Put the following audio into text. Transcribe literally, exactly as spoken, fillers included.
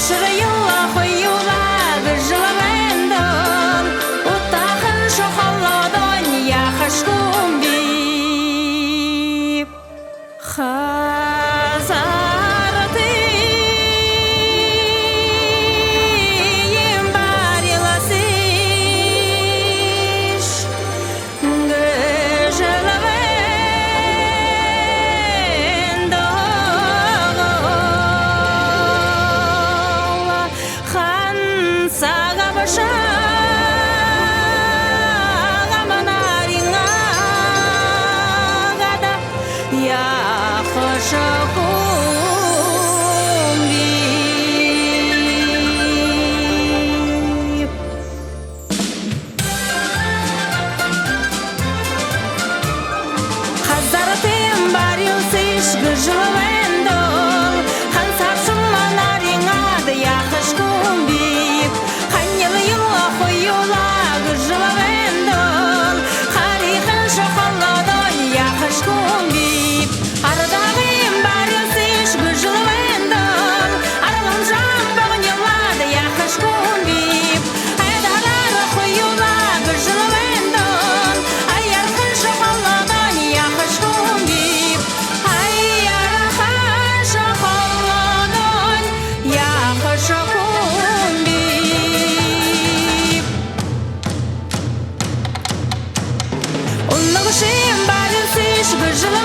Шэрьел хоюулаа гэжэл байна даа, утахан шухалладань яахаш хүм биб. Хазартыем барилсыш гэжэл байна даа, хан саг абашаа, гамнарингаа гада яахаш хүм биб. Хазартыем барилсыш гэжэл байна даа, хан саршан манарингаа гада яахаш хүм биб. Ханилыел хоюулаа гэжэл байна даа, харайхан шухалладань яахаш хүм биб. Арадаагыем барилсыш гэжэл байна даа, аргалан шамбагнилаад яахаш хүм биб. Айдараар хоюулаа гэжэл байна даа, аяархан шухалладань яахаш хүм биб. Аяархан шухалладань яахаш хүм биб. Унагашыем барилсыш гэжэл